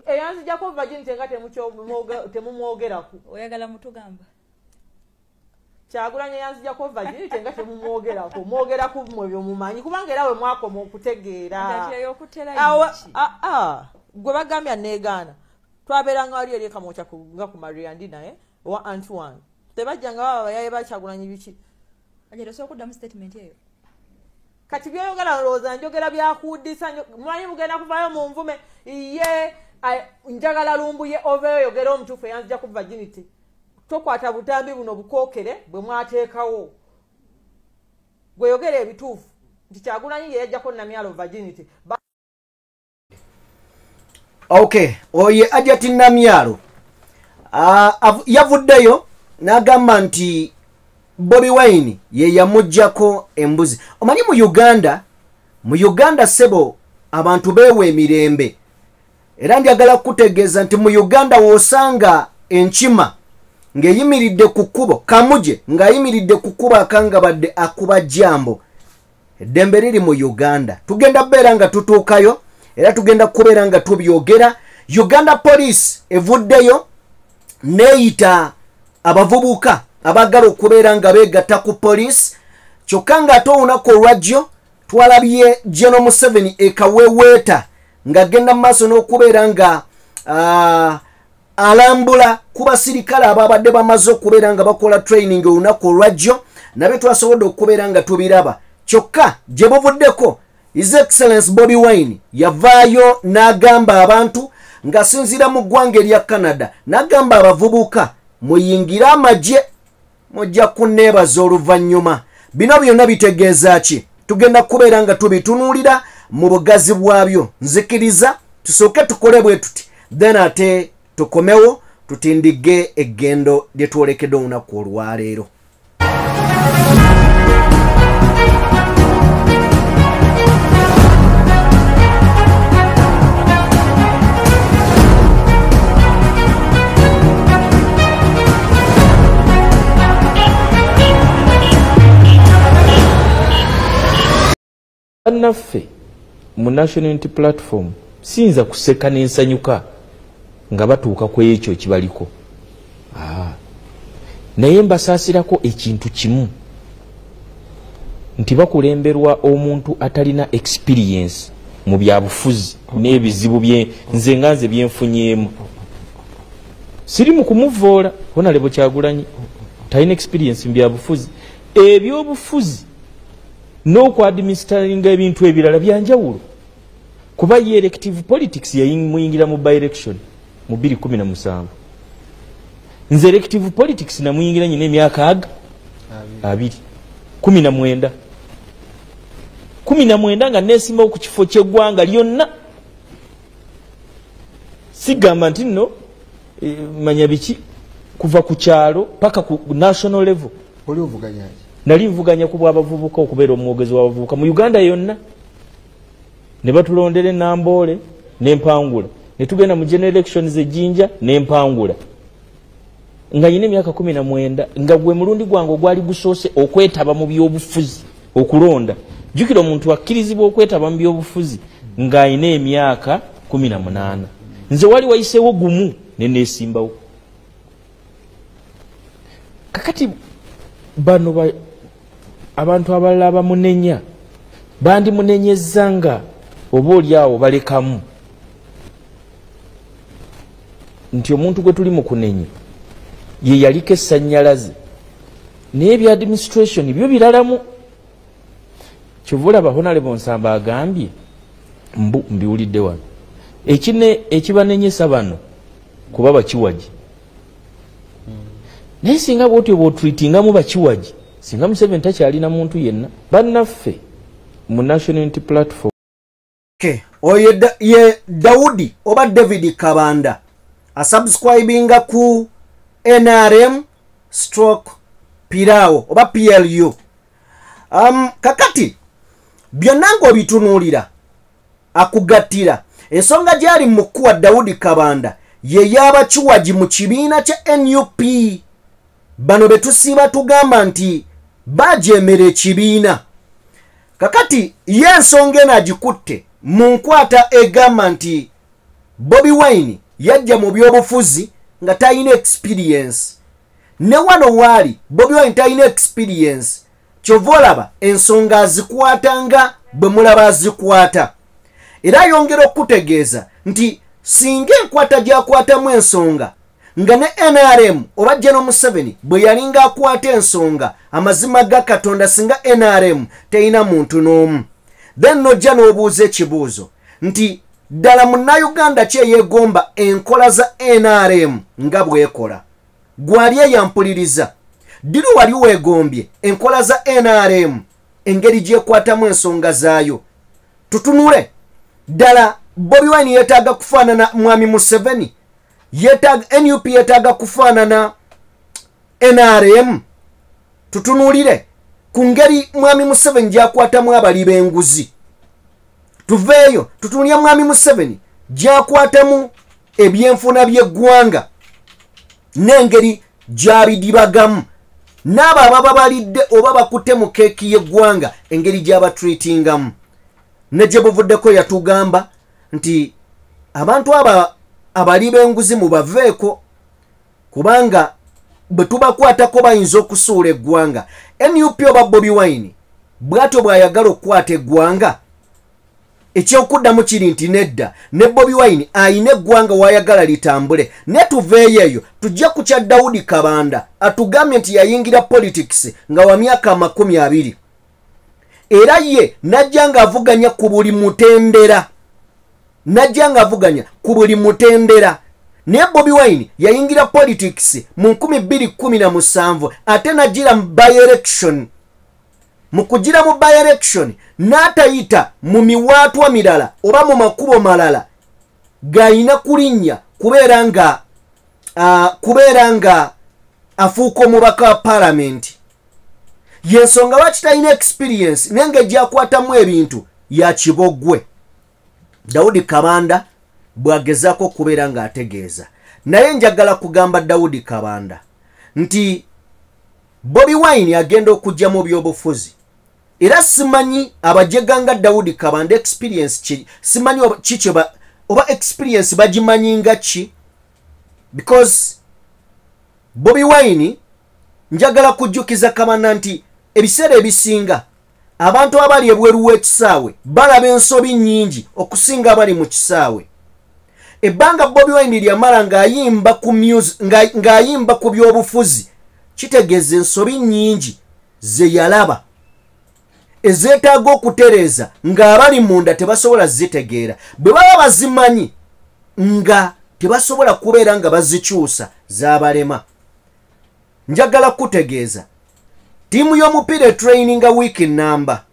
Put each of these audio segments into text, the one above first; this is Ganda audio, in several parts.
Eyanzijako virginity nga temumwogerako. Oyagala mutugamba. Kyagulanyi yanzijako virginity nga temumwogerako. Mwogera ku mmwe byomumanyi kubanga era we mwakoma okutegeera. Gwe bagambye negaana. Twabeeranga wali eri Kamwokya nga ku Mariandi naye owa anti wange. Tebajjanga baba bayaye ba Kyagulanyi biki. Ajja osobola okuddamu statement eyo. Kati by'oyogera ndowooza njogera byakuddisa mwanyi mugenda kuvaayo mu nvume ye njagala Lumbuye oveeyo yogera omutuufu eyanzija ku virginity. Tokwata butambi buno bukookere bwe mwateekawo. Gwe yogera ebituufu nti Kyagulanyi ye yajjako Namyalo virginity. Okay, oye Hajati Namyalo yavuddeyo n'agamba nti Bobi Wine ye yamuggyako embuzi. Omanyi mu Uganda sebo abantu beewa emirembe. Era njagala kutegeeza nti mu Uganda w'osanga enkima ng'eyimiridde ku kkubo, kamuje ng'ayimiridde ku kkubo akangabadde akuba jambo. Eddembe liri mu Uganda. Tugenda kubeera nga tutuukayo era tugenda kubeera nga tubyogera. Uganda Police evuddeyo neeyita abavubuka abaagala okubeera nga beegatta ku poliisi. Kyokka ng'ate olunaku olwajjo twalabye General Museveni ekaweweeta ng'agenda mu maaso n'okubeera nga alambula ku basirikale ababadde bamaze okubeera nga bakola training olunaku olwajjo, nabyo twasobodde okubeera nga tubiraba. Kyokka gye buvuddeko His Excellence Bobi Wine yavaayo n'agamba abantu ng'asinziira mu ggwanga erya Canada, n'agamba abavubuka muyingire amagye mujja kunneebaza oluvannyuma. Bino byonna bitegeeza ki? Tugenda kubeera nga tubitunuulira mu bugazi bwabyo. Nzikiriza tusooke tukole bwe tuti, then ate tukomewo tutindige eggendo lye twolekedde olunaku olwaleero. Bannaffe mu National Unity Platform siyinza kuseka n'ensanyuka nga batuuka ku ekyo ekibaliko. Naye mbasaasirako ekintu kimu nti bakulemberwa omuntu atalina experience mu byabufuzi n'ebizibu bye nze nga nze byenfunyeemu. Siri mu kumuvoola Honorable Kyagulanyi talina experience mu byabufuzi. Ebyobufuzi n'okwadministeringa ebintu ebirala byanjawulo, kuba ye elective politics yayimuyingira mu by-election mu 2017. Nze elective politics namuyingira nyina emyaka abiri 19 19 nga neesimbawo ku kifo ky'eggwanga lyonna. Sigamba nti nno manya biki kuva ku kyalo paka ku national level. Oli ovuganya ki? Nali nvuganya ku bw'abavubuka okubeera omwogezi w'abavubuka mu Uganda yonna. Ne batulondera Namboole n'empangula, ne tugenda mu general elections e Jinja n'empangula. Nga nyina emyaka 19, nga gwe mulundi gwange ogwali gusoose okwetaba mu byobufuzi okulonda. Jjukira omuntu akkirizibwa okwetaba mu byobufuzi ng'alina emyaka 18. Nze wali wayiseewo gumu ne neesimbawo. Kakati bano abantu abalala abamunenya bandimunenyezza nga oba oli awo balekamu nti omuntu gwe tuli mu kunenya ye yaliko essannyalaze, naye ebya administration byo biralamu. Kyova olaba Honorable Nsamba agambye mbu mbiwulidde wano ekibanenyesa bano kuba bakiwagi. Naye singa bw'otyo bw'otreatingamu bakiwagi, singa Museveni takyalina muntu yenna. Bannaffe mu National Unity Platform. Okay. Oyo ye Daudi oba David Kabanda asubscribinga ku NRM stroke Pirao oba PLU. Kakati byonna ng'obitunuulira akugattira ensonga gyali mu kuwa Daudi Kabanda ye y'abakiwagi mu kibiina kya NUP. Bano be tusiiba tugamba nti bajeemera ekibiina. Kakati ye ensonga eno agikutte mu nkwata egamba nti Bobi Wine yajja mu byobufuzi nga talina experience. Ne wano waali Bobi Wine talina experience. Kyova olaba ensonga azikwata nga bwe mulaba azikwata. Era ayongera okutegeeza nti singa enkwata gy'akwatamu ensonga nga ne NRM oba General Museveni bwe yalinga akwata ensonga, amazima ga Katonda singa NRM terina muntu n'omu. Then nojja n'obuuza ekibuuzo nti ddala munnayuganda ki eyeegomba enkola za NRM nga bw'ekola? Gwali eyampuliriza, ddiru wali weegombye enkola za NRM engeri gy'ekwatamu ensonga zaayo? Tutunule ddala Bobi Wine yeetaaga kufaanana Mwami Museveni? NUP yeetaaga kufaanana NRM? Tutunuulire ku ngeri Mwami Museveni gy'akwatamu abali b'enguzi. Tuveeyo tutunuulire Mwami Museveni gy'akwatamu ebyenfuna by'eggwanga n'engeri gy'abidibagamu, n'abo ababa balidde oba bakutte mu keeki y'eggwanga engeri gy'abatreatingamu. Ne gye buvuddeko yatugamba nti abantu aba abali b'enguzi mubaveeko, kubanga bwe tubakwatako bayinza okusuula eggwanga. NUP oba Bobi Wine bw'atyo bw'ayagala okukwata eggwanga? Ekyokuddamu kiri nti nedda, ne Bobi Wine ayina eggwanga w'ayagala litambule. Ne tuveeyo eyo tujje ku kya Daudi Kabanda atugambye nti yayingira politics nga wa myaka 20, era ye najja ng'avuganya ku buli mutendera, najja ng'avuganya ku buli mutendera. Naye Bobi Wine yayingira politics mu 2017 ate n'ajjira mu by-election. Mu kugira mu by-election n'atayita mu miwaatwa mirala oba mu makubo malala gayina kulinnya kubeera nga afuuka omubaka wa paalamenti. Yensonga lwaki talina experience n'engeri gy'akwatamu ebintu ya kibogwe. Daudi Kabanda bw'agezaako okubeera ng'ategeeza. Naye njagala kugamba Daudi Kabanda nti Bobi Wine agenda okujja mu byobufuzi, era simanyi abajega nga Daudi Kabanda experience ki, simanyi ki oba experience bagimanyi nga ki, because Bobi Wine njagala kujjukiza Kabanda nti ebiseera ebisinga abantu abali ebweru w'ekisaawe balaba ensobi nnyingi okusinga abali mu kisaawe. Ebbanga Bobi Wine lyamala ng'ayimba ku byobufuzi kitegeeza ensobi nnyingi ze yalaba ezeetaaga okutereeza ng'abali munda tebasobola zitegeera. Bwe baba bazimanyi nga tebasobola kubeera nga bazikyusa z'abalema. Njagala kutegeeza ttiimu y'omupiira etraininga wiiki namba,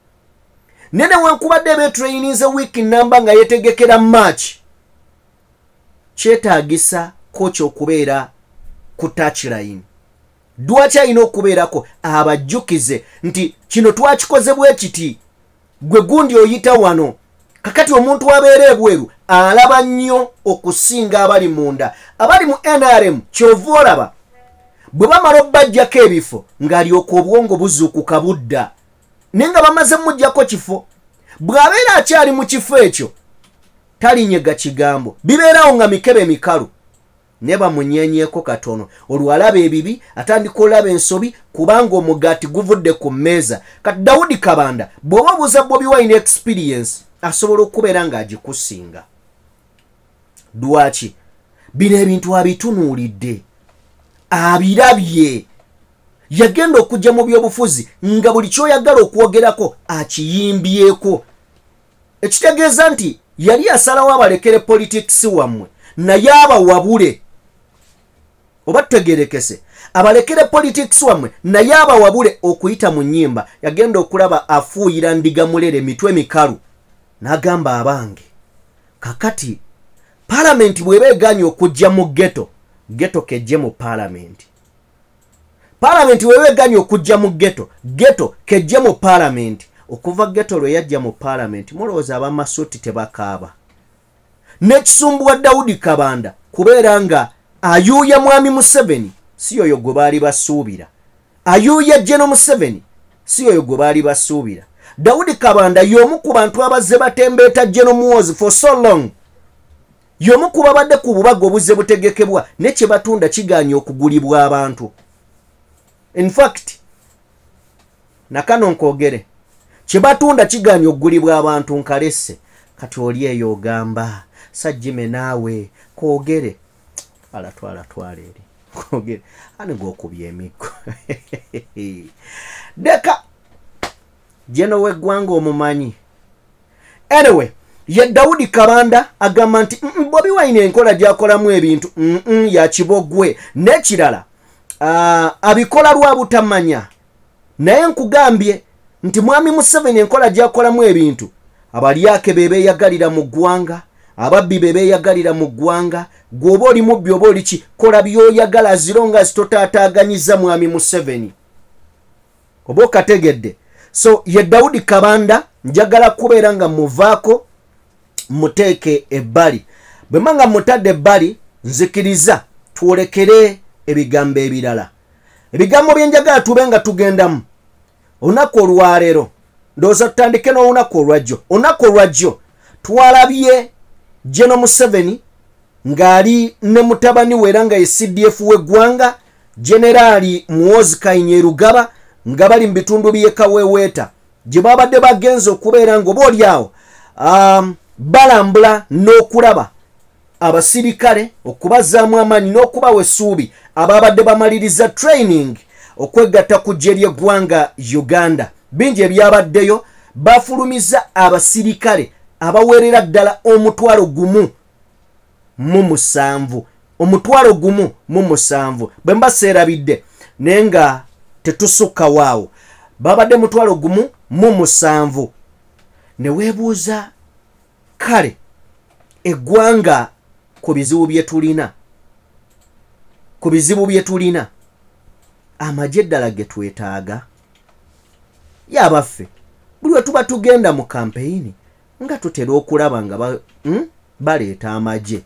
naye newankubadde eba etraininze wiiki namba nga yeetegekera match, kyetaagisa kocha okubeera ku touchline. Lwaki alina okubeerako? Abajjukize nti kino twakikoze bwe kiti, gwe gundi oyita wano. Kakati omuntu abeera ebweru alaba nnyo okusinga abali munda. Abali mu NRM kyova olaba bwe bamala obbajjako ebifo ng'alyoka obwongo buzuukuka budda, naye nga bamaze muggyako kifo, bw'abeera akyali mu kifo ekyo talinyega kigambo, bibeerawo nga mikebe mikalu. Ne bamunyenyeeko katono, olwo alaba ebibi, atandika olaba ensobi, kubanga omugaati guvudde ku mmeeza. Kati Daudi Kabanda bw'oba obuuza Bobi Wine experience, asobola okubeera ng'agikusinga. Lwaki? Bino ebintu abitunuulidde, abirabye. Yagenda okujja mu byobufuzi nga buli ky'oyagala okwogerako akiyimbyeko, ekitegeeza nti yali asalawo abalekere politics wammwe naye abawabule, oba tutegerekese, abalekere politics wammwe naye abawabule okuyita mu nnyimba. Yagenda okulaba afuuyira ndiga mulere mitwe mikalu, n'agamba abange, kakati paalamenti bw'eba egaanye okujja mu ghetto, ghetto kejje mu paalamenti. Paalamenti bw'eba egaanye okujja mu ghetto, ghetto kejje mu paalamenti. Okuva ghetto lwe yajja mu paalamenti, mulowooza abamasuuti tebakaaba? N'ekisumbuwa Daudi Kabanda kubeera nga ayuuya Mwami Museveni, si yoyo gwe baali basuubira. Ayuuya General Museveni, si yoyo gwe baali basuubira. Daudi Kabanda y'omu ku bantu abazze batembeeta General Muhoozi for so long. Y'omu ku babadde ku bubaga obuzze butegekebwa ne kye batunda kigaanye okugulibwa abantu. In fact, nakano nkwogere, kye batunda kigaanye okugulibwa abantu nkalese. Kati oli eyo ogamba Sajjime naawe kwogere, twala twala eri kwogere, ani gw'okubya emiggo deka jeno w'eggwanga omumanyi. Anyway, ye Daudi Kabanda agamba nti Bobi Wine enkola gy'akolamu ebintu ya kibogwe, n'ekirala abikola lwa butamanya. Naye nkugambye nti Mwami Museveni enkola gy'akolamu ebintu, abalyake be beeyagalira mu ggwanga, ababbi be beeyagalira mu ggwanga. Gw'oba oli mubbi oba oli ki, kola by'oyagala zironga zitotaataaganyiza Mwami Museveni, oba okategedde. So ye Daudi Kabanda njagala kubeera nga muvaako muteeke ebbali. Bwe mba nga mutadde ebbali, nzikiriza twolekere ebigambo ebirala. Ebigambo bye njagala tube nga tugendamu olunaku olwaleero, ndowooza tutandike n'olunaku olwajjo. Olunaku olwajjo twalabye General Museveni ng'ali ne mutabani we era nga ye CDF w'eggwanga Generaali Muhoozi Kainerugaba, nga bali mu bitundu by'e Kaweweeta gye babadde bagenze okubeera ng'oba oli awo balambula n'okulaba abasirikale, okubazzaamu amaanyi n'okubawa essuubi ababadde bamaliriza training okwegatta ku ggye ly'eggwanga Uganda. Bingi ebyabaddeyo, bafulumiza abasirikale abawerera ddala 1,017, 1,017 bwe mba seerabidde, naye nga tetusukka waawo, babadde 1,017. Ne weebuuza kale eggwanga ku bizibu bye tulina, ku bizibu bye tulina, amagye ddala ge twetaaga. Yabaffe buli we tuba tugenda mu kampeyini nga tutera okulaba nga baleeta amagye,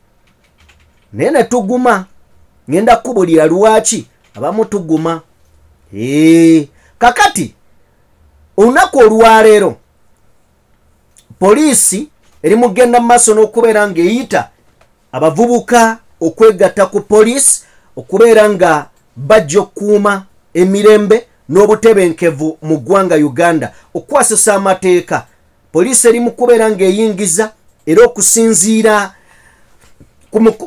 naye ne tuguma. Ngenda kubulira lwaki abamu tuguma. Kakati olunaku olwaleero poliisi eri mugenda mu maaso n'okubeera ng'eyita abavubuka okwegatta ku poliisi okubeera nga bajja okukuuma emirembe n'obutebenkevu mu ggwanga Uganda, okukwasisa amateeka. Poliisi eri mu kubeera ng'eyingiza, era okusinziira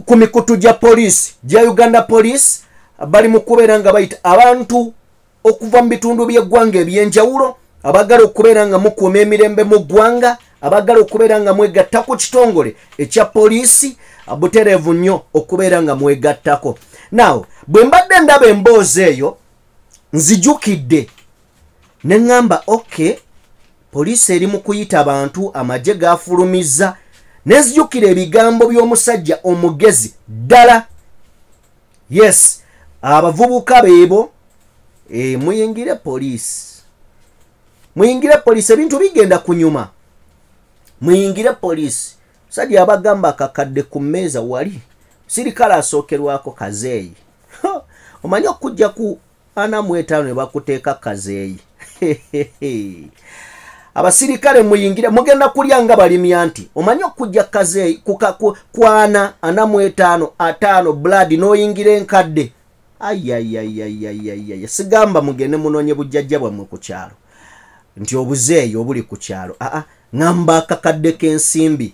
ku mikutu gya poliisi gya Uganda Police, bali mu kubeera nga bayita abantu okuva mu bitundu by'eggwanga eby'enjawulo abagala okubeera nga mukuuma emirembe mu ggwanga, abagala okubeera nga mwegatta ku kitongole ekya poliisi butereevu nnyo okubeera nga mwegattako. Now bwe mbadde ndaba emboozi eyo nzijukidde ne ŋŋamba okay, poliisi eri mu kuyita abantu, amagye gafulumizza. Ne nzijukira ebigambo by'omusajja omugezi ddala. Yes, abavubuka beebo, muyingire poliisi, muyingire poliisi, ebintu bigenda kunyuma. Muyingire poliisi. Musajja abagamba akakadde ku mmeeza wali sirikale asookerwako kazeeyi. Omanyi okujja ku 45 ne bakuteeka kazeeyi. Abasirikale muyingire, mugenda kulya nga balimya nti omanyi okujja kazeeyi ku 40, 45, 50 blood n'oyingira enkadde. Ayayayayayaya, sigamba mugende munoonye bujjajja bwammwe ku kyalo nti obuzeeyi obuli ku kyalo. Aa, ŋŋamba akakadde k'ensimbi.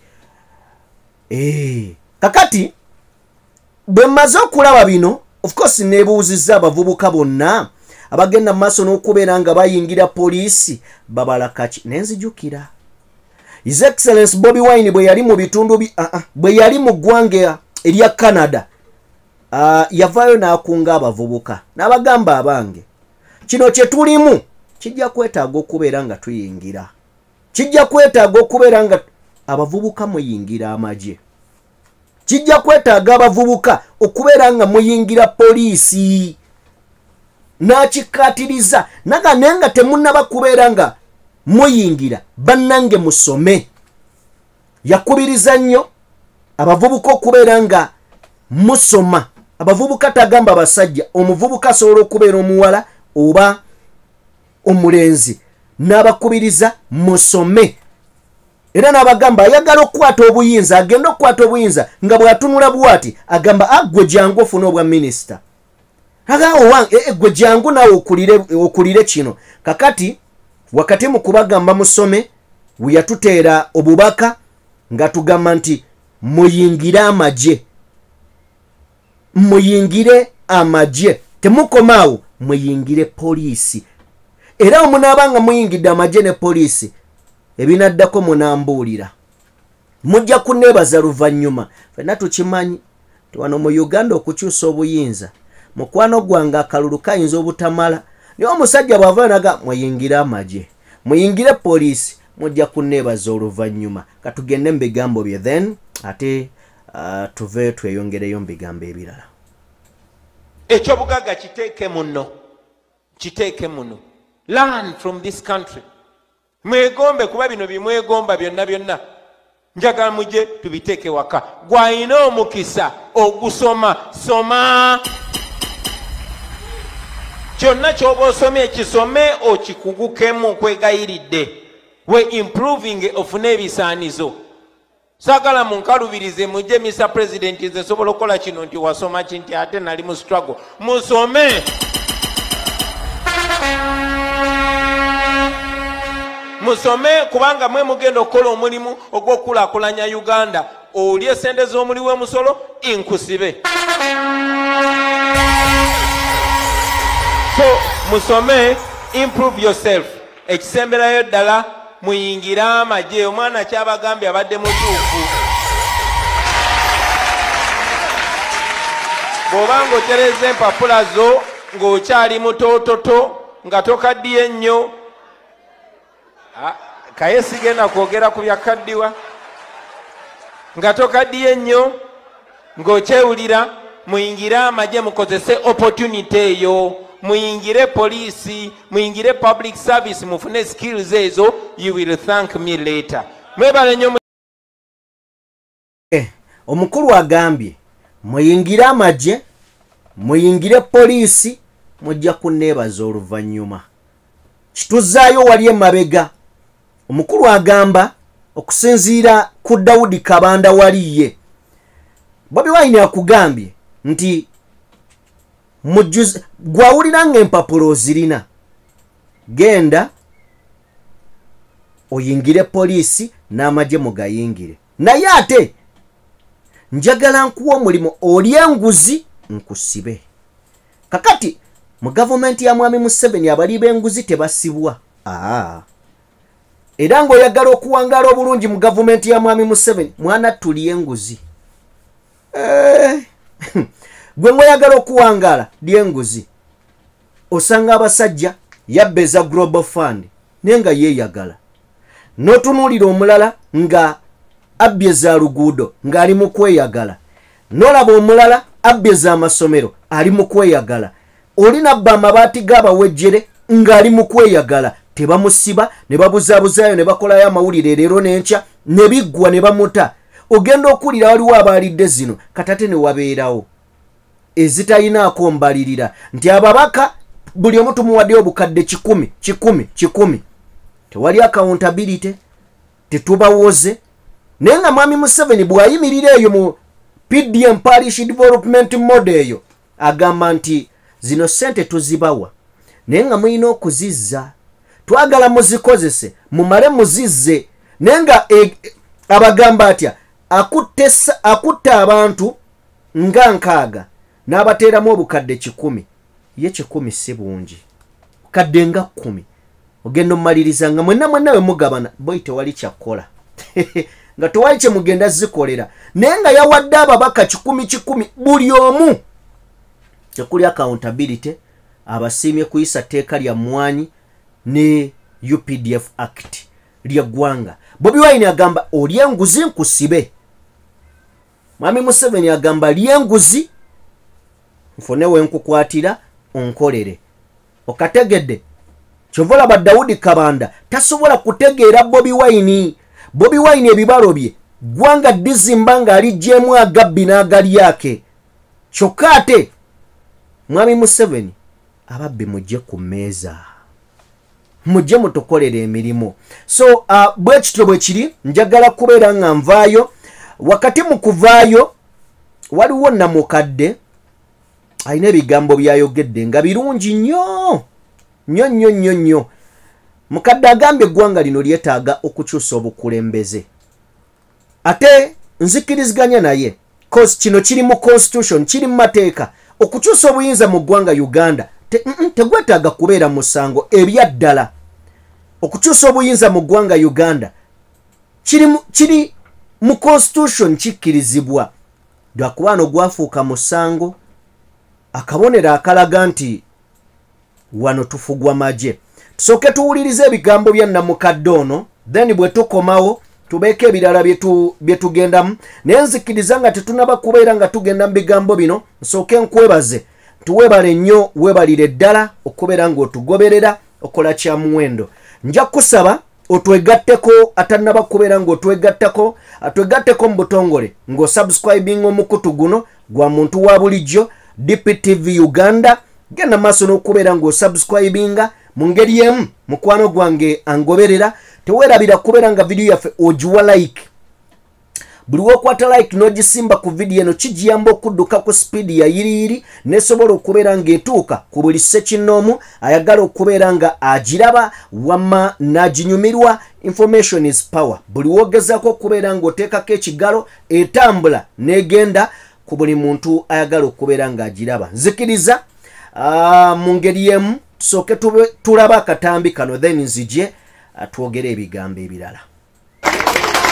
Kakati bwe mmaze okulaba bino, of course neebuuzizza abavubuka bonna abagenda mu maaso n'okubeera nga bayingira poliisi babala kaki. Ne nzijukira His Excellence Bobi Wine bwe yali mu bitundu bwe yali mu ggwanga erya Canada, yavaayo n'akunga abavubuka n'abagamba, abange kino kye tulimu kijja kwetaaga okubeera nga tuyingira, kijja kwetaaga okubeera nga abavubuka muyingira amagye, kijja kwetaaga abavubuka okubeera nga muyingira poliisi. N'akikkaatiriza naga, naye nga temunnaba kubeera nga muyingira, bannange musome. Yakubiriza nnyo abavubuka okubeera nga musoma. Abavubuka tagamba abasajja, omuvubuka asobola okubeera omuwala oba omulenzi, n'abakubiriza musome. Era n'abagamba ayagala okukwata obuyinza, agenda okukwata obuyinza nga bw'atunula bw'ati agamba aggwe jangu ofune obwa minisita, gwe jangu naawe okulire kino. Kakati wakati mu kubagamba musome, we yatuteera obubaka nga tugamba nti muyingire amagye, muyingire amagye, temukomaawo, muyingire poliisi. Era omunaaba nga muyingidde amagye ne poliisi, ebinaddako munambuulira, mujja kunneebaza luvannyuma. Ffenna tukimanyi nti wano mu Uganda okukyusa obuyinza, mukwano gwange akalulu kayinza obutamala, naye omusajja bw'ava naga muyingire amagye, muyingire poliisi, mujja kunneebaza oluvannyuma. Katugende mu bigambo bye, then ate tuve tweyongereyo mu bigambo ebirala. Ekyobugagga kiteeke muno, kiteeke muno. Learn from this country. Mwegombe, kuba bino bimwegomba byonna byonna njagala mujje tubiteeke waka. Gw'alina omukisa ogusoma, soma. Kyonna ky'oba osomye kisome okikugukemu, kwegayiridde. We improving ofune ebisaanizo. Saagala munkalubirize mujje Mr. President nze nsobola okukola kino nti wasoma ki nti ate nali mu struggle. Musome. Musome kubanga mwe mugenda okukola omulimu ogw'okukulaakulanya Uganda. Olye essente z'omuli w'emusolo nkusibe. So musome, improve yourself. Ekisemberayo ddala muyingire amagye. Omwana kyabagambye abadde mutuufu. Bw'oba ng'otereza empapula zo ng'okyali mutoototo nga tokaddiye nnyo, kaye sigenda kwogera ku byakaddiwa, nga tokaddiye nnyo ng'okyewulira, muyingire amagye, mukozese opportunity eyo, muyingire poliisi, muyingire public service, mufune skills ezo, you will thank me later. Mwebale nnyo. Omukulu agambye muyingire amagye, muyingire poliisi, mujja kunneebaza oluvannyuma. Kituzaayo wali emabega. Omukulu agamba okusinziira ku Daudi Kabanda wali ye, Bobi Wine akugambye nti gwawulira ng'empapula ozirina, genda oyingire poliisi n'amagye mugayingire, naye ate njagala nkuwa omulimu, oli enguzi nkusibe. Kakati mu gavumenti ya Mwami Museveni abali b'enguzi tebasibwa. Era ng'oyagala okuwangaala obulungi mu gavumenti ya Mwami Museveni, mwana tuli enguzi. Gwe ng'oyagala okuwangaala lyenguzi. Osanga abasajja yabbeza Global Fund naye nga yeeyagala, n'otunuulira omulala nga abbye za luguudo ng'ali mu kweyagala, n'olaba omulala abbye za amasomero ali mu kweyagala, oli nabba amabaati g'abawejjere ng'ali mu kweyagala, tebamusiba ne babuzaabuzaayo ne bakolayo amawulire leero n'enkya ne biggwa ne bamuta. Ogenda okuwulira waliwo abaalidde zino katate ne wabeerawo ezitayinaako mbalirira nti ababaka buli omu tumuwaddeyo obukadde 100 100 100, tewali accountability, tetubawoze. Naye nga Mwami Museveni bw'ayimirira eyo mu PDM Parish Development Model eyo agamba nti zino ssente tuzibawa, naye nga mulina okuzizza, twagala muzikozese mumale muzizze. Naye nga abagamba atya, akutte abantu nga 6 n'abateeramu obukadde 100, ye 100 si bungi, bukadde nga 10, ogenda omumaliriza nga mwenna mwenna we mugabana, boyi tewali kyakkola nga tewali kye mugenda zikolera. Naye nga yawadde ababaka 100 100 buli omu, tekuli accountability. Abasiimye kuyisa tteeka lya mmwanyi ne UPDF Act ly'eggwanga. Bobi Wine agamba oli enguzi nkusibe. Mwami Museveni agamba lyenguzi nfune we nkukwatira onkolere. Okategedde? Kyova olaba Daudi Kabanda tasobola kutegeera Bobi Wine. Bobi Wine ebibalo bye ggwanga dizimba ng'aliggyemu agabbi n'agalyake. Kyokka ate Mwami Museveni ababbi mujje ku mmeeza. Mujje mutukolere emirimu. So bwe kityo bwe kiri, njagala kubeera nga nvaayo. Wakati mu kuvaayo waliwo namukadde alina ebigambo byayogedde nga birungi nnyo nnyo nnyo nnyo nnyo. Mukadde agambye eggwanga lino lyetaaga okukyusa obukulembeze, ate nzikiriziganya naye, cause kino kiri mu constitution, kiri mu mateeka. Okukyusa obuyinza mu ggwanga Uganda tegwetaaga kubeera musango. Ebyaddala okukyusa obuyinza mu ggwanga Uganda kiri mu constitution, kikkirizibwa. Lwakuba no gwafuuka musango, akabonero akalaga nti wano tufugwa magye. Tusooke tuwulirize ebigambo bya namukadde ono, then bwe tukomawo tubeeko ebirala bye tugendamu. Naye nzikiriza nga tetunaba kubeera nga tugenda mu bigambo bino, nsooke nkwebaze nti weebale nnyo, weebalire ddala okubeera ng'otugoberera, okola kya muwendo. Nja kusaba otwegatteko, atannaba kubeera ng'otwegattako, atwegatteko mu butongole ng'osubscribing omukutu guno gwa muntu wa bulijjo DPTV Uganda. Genda maaso n'okubeera ng'osubscribinga. Mu ngeri emu, mukwano gwange angoberera, teweerabira kubeera nga vidiyo yaffe ogiwa like. Buli wokwata like n'ogisimba ku vidiyo eno, kigiyamba okudduka ku sipiidi ya yiriyiri, nesobola okubeera ng'etuuka ku buli ssekinnoomu ayagala okubeera nga agiraba wamma n'aginyumirwa. Information is power. Buli wogezaako okubeera ng'oteekako ekigalo, etambula n'egenda ku buli muntu ayagala okubeera ng'agiraba. Nzikiriza mu ngeri emu tusooke tulaba akatambi kano, then nzije twogere ebigambo ebirala.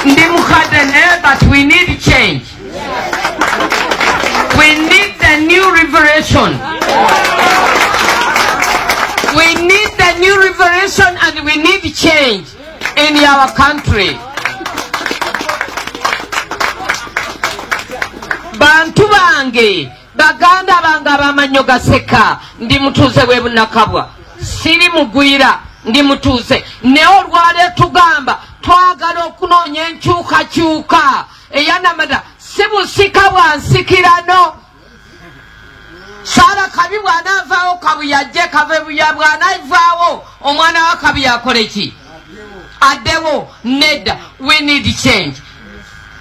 Ndi mukadde naye, but we need change. We need the new revelation. We need the new revelation and we need change in our country. Bantu bange, baganda bange abamanyo gaseka, ndi mutuuze w'e Bunakabwa, siri mugwira, ndi mutuuze. Naye olwaleero tugamba twagala okunoonya enkyukakyuka eyanamada, si busika bwa nsikirano. Saala Kabi bw'anaavaawo, Kabuye ajje, Kabuye bw'anaavaawo, omwana wa Kabuye akole ki? Addewo. Nedda, we need change.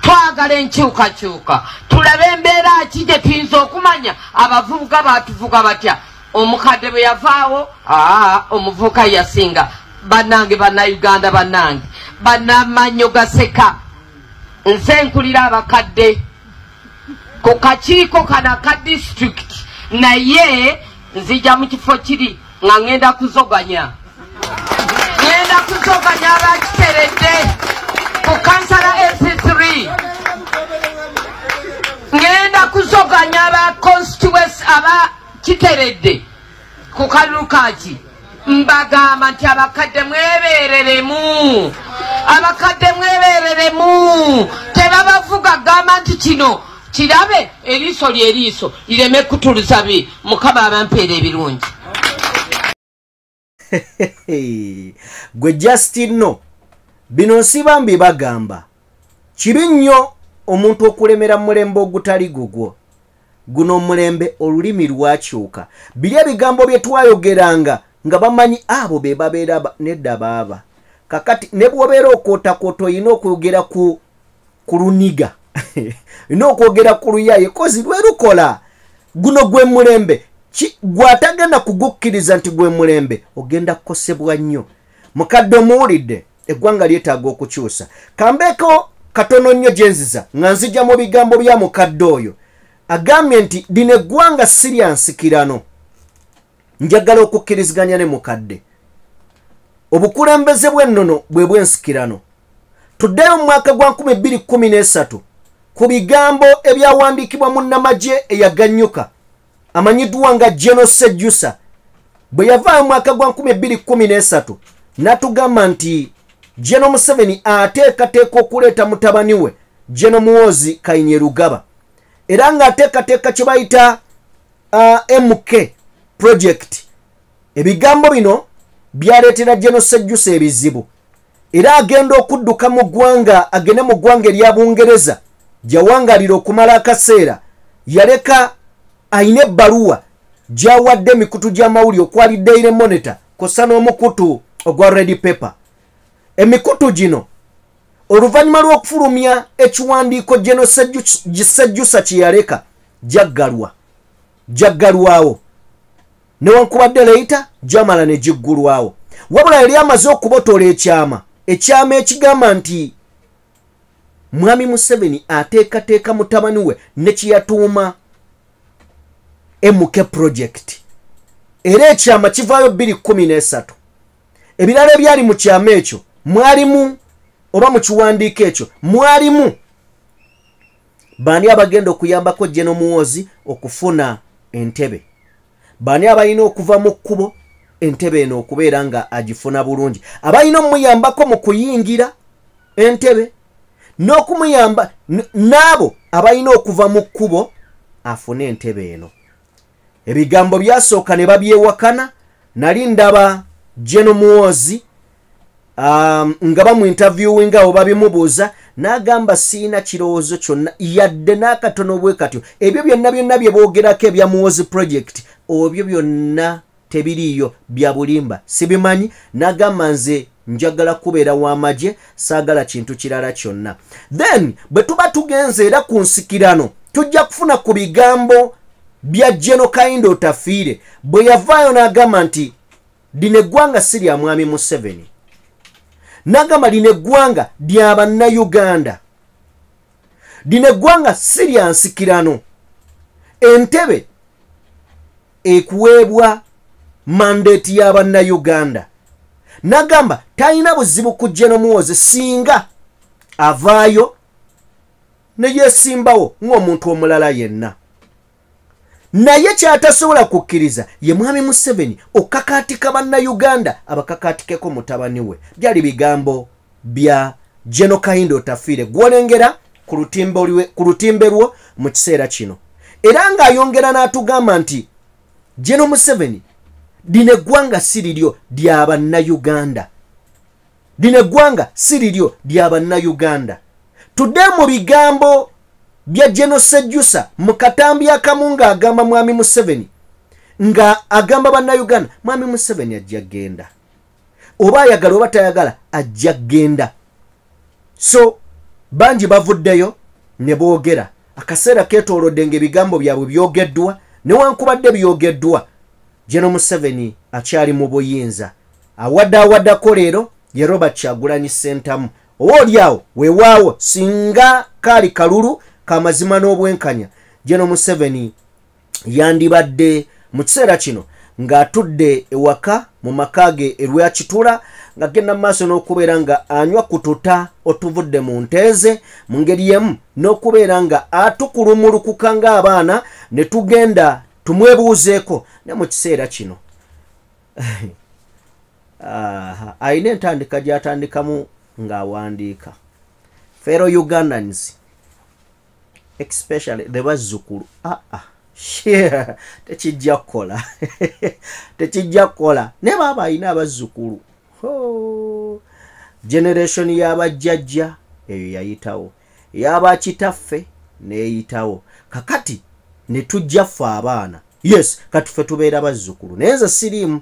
Twagala enkyukakyuka, tulabe embeera ki gye tuyinza okumanya abavubuka batuvuga batya. Omukadde bwe yavaawo, aa, omuvubuka yasinga. Bannange Bannayuganda, bannange bannamanyo gaseka, nze nkulira abakadde ku kakiiko kano aka disitulikiti, naye nzija mu kifo kiri nga ŋŋenda kuzoganya, ŋŋenda kuzoganya abakiteredde ku kansala AC3, ŋŋenda kuzoganya aba constituency abakiteredde ku kalulu kaki. Mbagamba nti abakadde mwebereremu, abakadde mwebereremu, tebabavuga. Gamba nti kino kirabe, eriiso lyeriiso lireme kutuluza bi. Mukama abampeera ebirungi. Gwe Justin, no bino nsiba mbibagamba, kibi nnyo omuntu okulemera mu mulembe ogutali gugwo. Guno omulembe olulimi lwakyuka. Biri ebigambo bye twayogeranga nga bamanyi abo be babeera nedda baaba. Kakati ne bw'obeera okootakoota, olina okwogera ku luniga, olina okwogera ku luyaye, kozi lwe lukola. Guno gwe mulembe, gw'atagenda kugukkiriza nti gwe mulembe, ogenda kukosebwa nnyo. Mukadde omuwulidde, eggwanga lyetaaga okukyusa. Kambeeko katono nnyo gye nziza nga nzija mu bigambo bya mukadde oyo. Agambye nti lino eggwanga si lya nsikirano. Njagala okukkiriziganya ne mukadde, obukulembeze bw'ennono bwe bw'ensikirano. Tuddeyo mu mwaka gwa 2013 ku bigambo ebyawandiikibwa munnamagye eyaganyuka amanyiddwa nga General Sejusa, bwe yavaayo mu mwaka gwa 2013 n'atugamba nti General Museveni ateekateeka okuleeta mutabani we General Muhoozi Kainerugaba, era ng'ateekateeka kye bayita MK project. Ebigambo bino byaleetera General Sejusa ebizibu, era agenda okudduka mu ggwanga, agende mu ggwanga erya Bungereza gyawangalira okumala akaseera. Yaleka ayina ebbaluwa gy'awadde emikutu gy'amawulire okwali Daily Monitor kw'ossa n'omukutu ogwa Red Pepper. Emikutu gino oluvannyuma lw'okufulumya ekiwandiiko General Sejusa kye yaleka jaggalwawo, newankubadde leeta jamala ne giggulwawo. Wabula yali amaze okubotola ekyama ekigamba nti Mwami Museveni ateekateeka mutabani we ne kye yatuuma MK Project. Era ekyama kivaayo 2013. Ebirala ebyali mu kyama ekyo mwalimu, oba mu kiwandiiko ekyo mwalimu baani abagenda okuyambako General Muhoozi okufuna entebe, baani abalina okuva mu kkubo entebe eno okubeera nga agifuna bulungi, abalina omuyambako mu kuyingira entebe n'okumuyamba n'abo abalina okuva mu kkubo afune entebe eno. Ebigambo byasooka ne babyewakana. Nali ndaba General Muhoozi nga bamu interviewinga awo babimubuuza, n'agamba siina kirowoozo kyonna yadde n'akatono bwe katyo. Ebyo byonna byonna bye boogerako ebya Muhoozi Project, obyo byonna tebiriiyo, bya bulimba, sibimanyi. N'agamba nze njagala kubeera w'amagye, saagala kintu kirala kyonna. Then bwe tuba tugenze era ku nsikirano, tujja kufuna ku bigambo bya General Kahinda Otafiire bwe yavaayo n'agamba nti lino eggwanga si lya Mwami Museveni, n'agamba lino eggwanga lya Bannayuganda, lino eggwanga si lya nsikirano, entebe ekuweebwa mandate ya Bannayuganda. N'agamba talina buzibu ku General Muhoozi singa avaayo ne yeesimbawo ng'omuntu omulala yenna, naye kyatasobola kukkiriza ye Mwami Museveni okakaatika Bannayuganda abakakaatikeko mutabani we. Byali bigambo bya General Kahinda Otafiire gwolengera ku lutimbe lwo mu kiseera kino. Era ng'ayongera n'atugamba nti General Museveni, lino eggwanga si liryo, lya Bannayuganda, lino eggwanga si liryo, lya Bannayuganda. Tudde mu bigambo bya General Sejusa mu katambi akamu ng'agamba Mwami Museveni, nga agamba Bannayuganda, Mwami Museveni ajja genda, oba ayagala oba tayagala ajja genda. So bangi bavuddeyo ne boogera, akaseera keetoolodde ng'ebigambo byabwe byogeddwa. Newankubadde byogeddwa, General Museveni akyali mu buyinza. Awadde awaddako leero ye Robert Kyagulanyi Ssentamu, oba oliawo weewaawo singa kaali kalulu kamazima n'obwenkanya, General Museveni yandibadde mu kiseera kino ng'atudde ewaka mu maka ge erwakitula, ng'agenda mu maaso n'okubeera nga anywa ku tuta otuvudde mu nteeze, mu ngeri emu n'okubeera nga atukulumulukuka ng'abaana ne tugenda tumwebuuzeeko. Ne mu kiseera kino ayina entandika gy'atandikamu ng'awandiika, "Fellow Ugandans, especially the bazzukulu." Tekijja kukola, tekijja kukola. Naye baaba alina abazzukulu, generation y'abajjajja eyo yayitawo, ey'abakitaffe neeyitawo, kakati ne tujja ffe abaana. Yes, kati ffe tubeera bazzukulu, naye nze siriimu.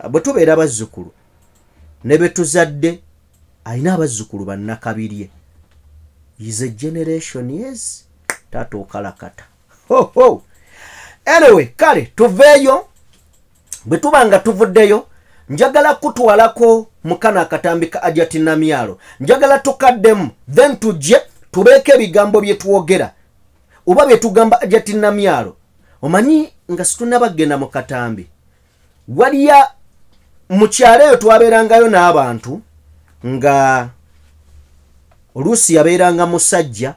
Bwe tubeera bazzukulu ne be tuzadde, alina abazzukulu bannakabirye, is a generation. Yes, taata okalakata. Ho, ho. Anyway, kale tuveeyo. Bwe tuba nga tuvuddeyo, njagala kutwalako mukana akatambi ka Hajati Namyalo, njagala tukaddemu, then tujje tubeeko ebigambo bye twogera oba bye tugamba Hajati Namyalo. Omanyi nga situnabagenda mu katambi, waliya mu kyalo eyo twabeerangayo n'abantu nga oluusi yabeeranga musajja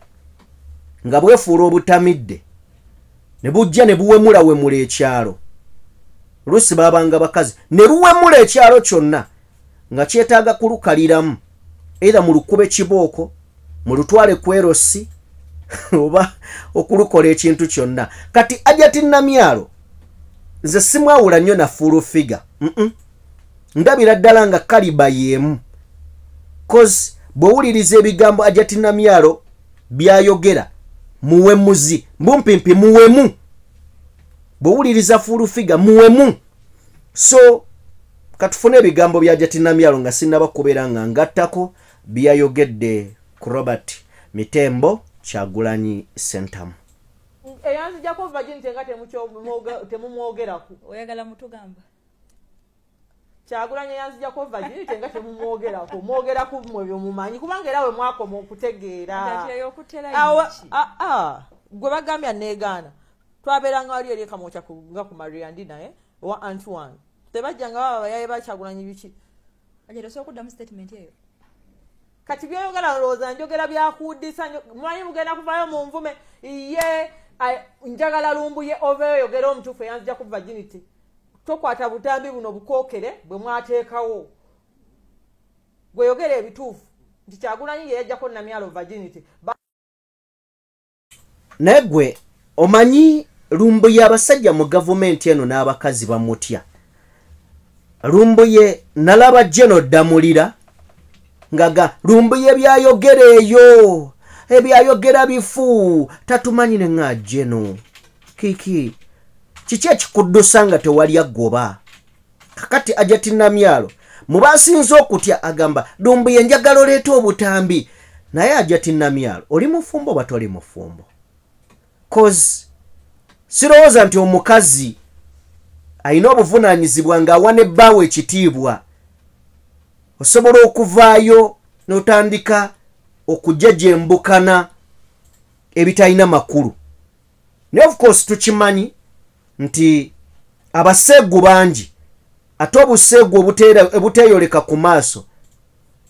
nga bwefuula obutamidde ne bujja ne buwemulawemula ekyalo. Oluusi baabanga bakazi ne luwemula ekyalo kyonna nga kyetaaga kulukaliramu, era mulukube kibooko, mulutwale kwerosi oba okulukola ekintu kyonna. Kati Hajati Namyalo nze simwawula nnyo na Full Figure. Ndabira ddala nga kaliba y'emu, cause bw'owuliriza ebigambo Hajati Namyalo byayogera, muwemuzi mbumpimpi muwemu. Bw'owuliriza Full Figure, muwemu. So Katufune ebigambo bya Hajati Namyalo nga sinnaba kubeera nga ngattako byayogedde ku Robert Mitembo Kyagulanyi Ssentamu. Eyanzijako virginity nga temumwogerako. Oyagala mutugamba. Kyagulanyi eyanzijako virginity nga temumwogerako. Mwogerako mmwe byomumanyi kubanga era we mwakoma okutegeera. Gwe bagambye neegaana. Twabeeranga wali eri Kamwokya nga ku Mariandi naye owa Antoine. Tebajjanga baba bayaye ba Kyagulanyi biki. Ajja osobola okuddamu statement eyo. Kati by'oyogera ndowooza njogera byakuddisa, mmanyi mugenda kuvaayo mu nvume ye njagala Lumbuye oveeyo oyogere omutuufu eyanzija ku virginity. Tokwata butambi buno bukookere bwe mwateekawo. Bweyogera ebituufu nti Kyagulanyi ye yajjako Namyalo virginity. Naye gwe omanyi Lumbuye abasajja mu gavumenti eno n'abakazi bamutya. Lumbuye nalaba Jeno Ddamulira ngaga Lumbuye byayogera eyo ebyayogera bifu tatumanyi ne nga Jeno kiki kiki ekikuddusa nga tewali aggoba. Kakati Hajati Namyalo mubasinze okutya agamba Lumbuye njagala oleeta obutambi. Naye Hajati Namyalo oli mufumbo oba toli mufumbo? Cause sirowooza nti omukazi alina obuvunaanyizibwa ng'awa ne bbaawe ekitiibwa osobola okuvaayo n'otandika okujejembukana ebitalina makulu. Naye of course tukimanyi nti abaseegu bangi ate obuseegu obuteeyoleka ku maaso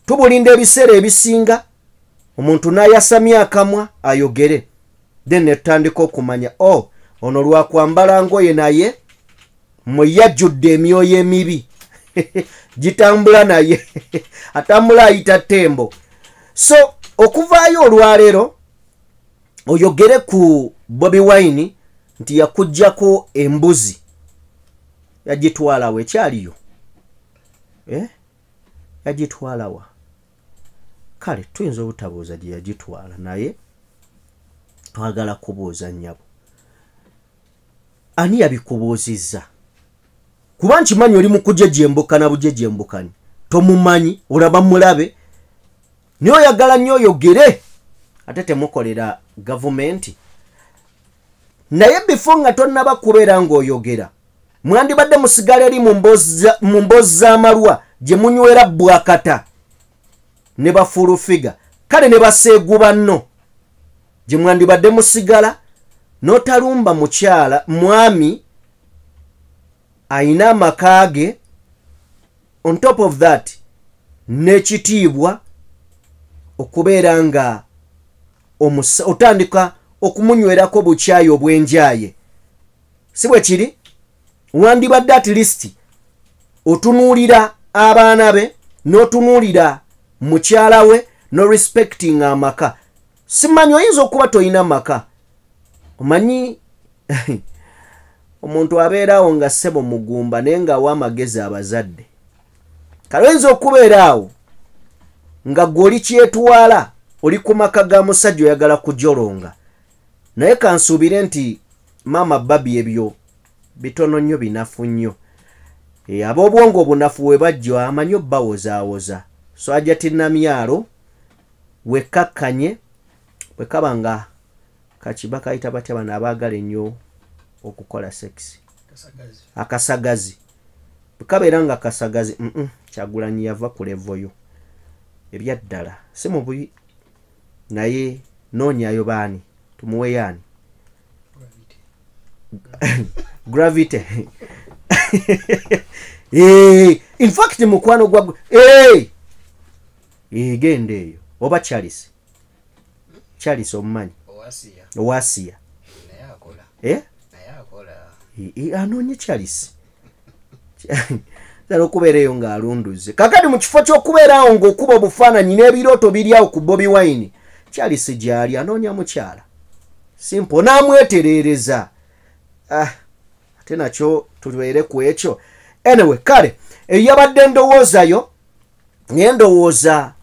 tubulinda ebiseera ebisinga omuntu n'ayasamya akamwa ayogere, then ne tutandika okumanya oh ono lwakwambala ngoye naye mweyajjudde emyoyo emibi gitambula naye atambula ayita tembo. So okuvaayo olwaleero oyogere ku Bobi Wine nti yakuggyako embuzi yagitwalawa ekyaliyo yagitwalawa. Kale tuyinza obutabuuza gye yagitwala naye twagala kubuuza nnyabo ani yabikubuuzizza, kuba nkimanyi oli mu kujejembukana bujejembukani tomumanyi olaba mulabe naye oyagala nnyo oyogere ate temukolera gavumenti. Naye bifo nga tonnaba kubeera ng'oyogera mwandibadde musigala eri mu mboozi z'amalwa gye munywera bwakata ne bafuulufiga kale ne baseegu banno gye mwandibadde musigala n'otalumba mukyala mwami ayina amaka ge, on top of that n'ekitiibwa okubeera nga otandika okumunywerako bukyayi obw'enjaye. Si bwe kiri? Wandibadde at least otunuulira abaana be n'otunuulira mukyala we no respecting amaka. Simanyi oyinza okuba toyina maka, omanyi omuntu abeerawo nga ssebo mugumba naye ng'awa amagezi abazadde. Kale oyinza okubeera awo nga ggwe oli kyetwala oli ku maka ga musajja oyagala kujolonga, naye kansuubire nti maama Babi ebyo bitono nnyo binafu nnyo. Ab'obwongo obunafu we bajja amanyi obbawozaawoza. So Hajati Namyalo wekkakkanye bwe kaba nga kakiba kayita batya bano abaagala ennyo okukola sex akasagazi, bwe kabeera nga kasagazi Kyagulanyi yava ku levoyo ebyaddala si mubi, naye noonyayo baani tumuwe yaani gravity in fact mukwano gwa genda eyo oba Charles omumanyi Owasiya anoonye Charles zala okubeera eyo ng'alunduze. Kakati mu kifo ky'okubeerawo ng'okuba obufaananyi n'ebirooto biri awo ku Bobi Wine, Charles gy'ali anoonya mukyala simple n'amwetereereza. Ate nakyo tubeere ku ekyo. Anyway, kale eyo yabadde ndowoozayo, naye ndowooza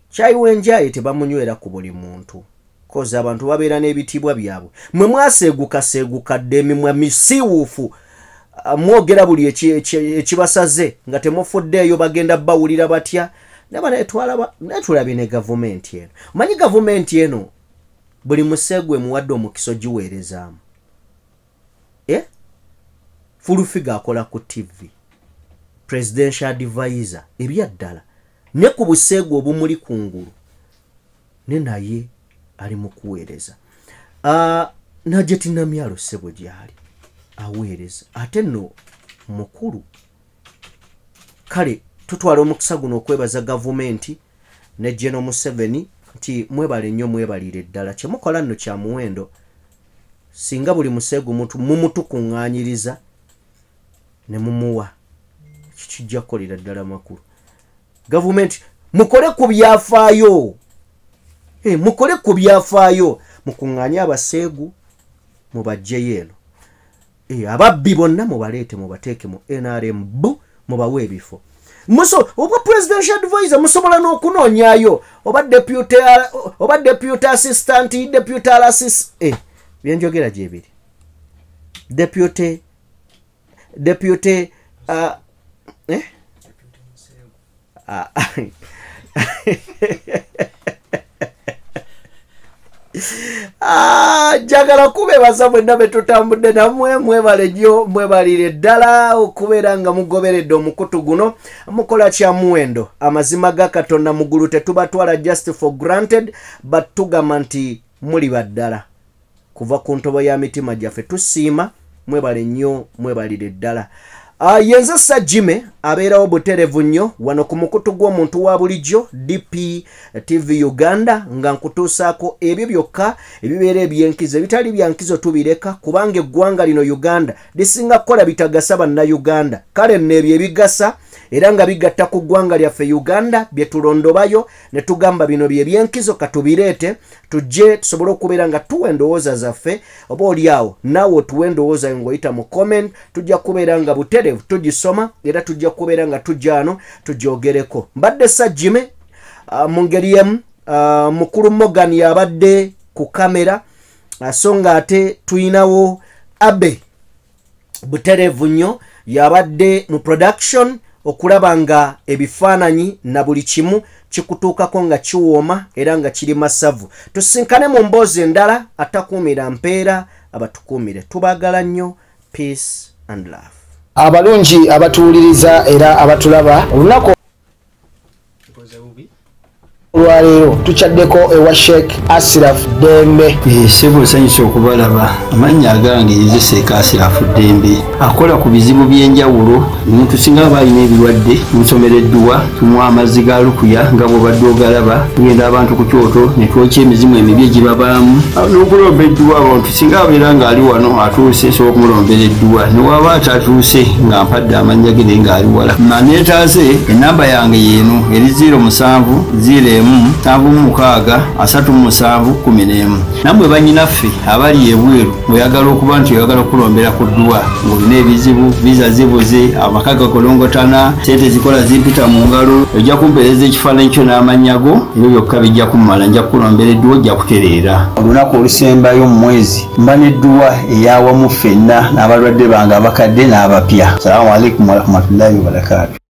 kyayi w'enjaye tebamunywera ku buli muntu, koza abantu babeera n'ebitiibwa byabwe. Mwe mwaseeguka seeguka dde emimwa misiiwuufu. Mwogera buli ekibasaze nga temufuddeeyo, bagenda bawulira batya. Naye tulabye ne gavumenti eno. Omanyi gavumenti eno buli museegu emuwadde omukisa ogiweerezaamu. Full Figure akola ku TV, presidential advisor, ebyaddala ne ku buseegu obumuli kungulu ne naye ali mu kuweereza. Najeti Namyalo ssebo gyali aweereza, ate nno mukulu. Kale tutwala omukisa guno okwebaza gavumenti ne General Museveni nti mwebale nnyo, mwebalire ddala. Kyemukola nno kya muwendo. Singa buli museegu mumutukuŋŋaanyiriza ne mumuwa, kijja kukolera ddala makulu. Gavumenti mukole ku byafaayo, mukole ku byafaayo, mukuŋŋaanye abaseegu mubajjeyo eno. Ababbi bonna mubaleete mubateeke mu NRM bu mubawe ebifo. Oba presidential advisor musobola n'okunoonyaayo, oba deputy assistant, deputy assist, byenjogera gyebiri. Deputy njagala kubebaza mwenna be tutambudde nammwe, mwebale nnyo, mwebalire ddala okubeera nga mugoberedde omukutu guno. Mukola kya muwendo. Amazima ga Katonda mu ggulu tetubatwala just for granted, but tugamba nti muli baddala kuva ku ntobo ya mitima gyaffe. Tusiima, mwebale nnyo, mwebalire ddala. Yenze Sajime abeerawo buterevu nnyo wano ku mukutu gw'omuntu wa bulijjo DP TV Uganda, nga nkutuusaako ebyo byokka ebibeera ebyenkizo. Ebitali bya nkizo tubireka, kubanga eggwanga lino Uganda lisinga kukola bitagasa bannayuganda. Kale nno ebyo ebigasa era nga bigatta ku ggwanga lyaffe Uganda bye tulondobayo ne tugamba bino bye byenkizo, katubireete tujje tusobole okubeera nga tuwa endowooza zaffe. Oba oliawo naawe otuwa endowooza ng'oyita mu comment, tujja kubeera nga butereevu tugisoma era tujja kubeera nga tujja ano tugyogereko. Mbadde Sajime mu ngeri emu, mukulu Morgan yabadde ku kamera, so nga ate tuyinawo Abe butereevu nnyo yabadde mu production okulaba nga ebifaananyi na buli kimu kikutuukako nga kiwooma era nga kiri masavu. Tusinkane mu mboozi endala. Atakuumira mpeera abatukuumire. Tubaagala nnyo. Peace and love. Abalungi abatuwuliriza era abatulaba, olunaku olwaleero tukyaddeko ewa Sheikh Asiraf Dembe. Ssebo nsanyuse okubalaba. Amannya agange nze Sheikh Asiraf Dembe, akola ku bizibu by'enjawulo. Omuntu singa aba alina ebirwadde, musomera edduwa, tumuwa amazzi ga lukuya nga bw'obadde ogalaba. Tugenda abantu ku kyoto ne twokya emizimu emibi egibabaamu n'okulomba edduwa. Abantu singa abeera ng'ali wano atuuse, nsobola okumulombera edduwa. Ne waba atatuuse nga mpadde amannya ge naye ng'ali wala. Naneetaase ennamba yange y'eno eri 07 01 76 37 11. Nammwe bannyinaffe abali ebweru mweyagala okuba nti oyagala okulombera ku dduwa ng'olina ebizibu, viza zibuze, amaka gakolongotana, sente zikola zimpita mu ngalo, ojja kumpeereza ekifaananyi kyo n'amannya go, ebyo byokka bijja kummala. Nja kukulombera edduwa, ojja kutereera. Olunaku olusembayo mu mwezi mba n'edduwa eyawamu ffenna n'abalwadde bange abakadde n'abapya. Salaamu alaikum warahmatullahi wabarakaatu.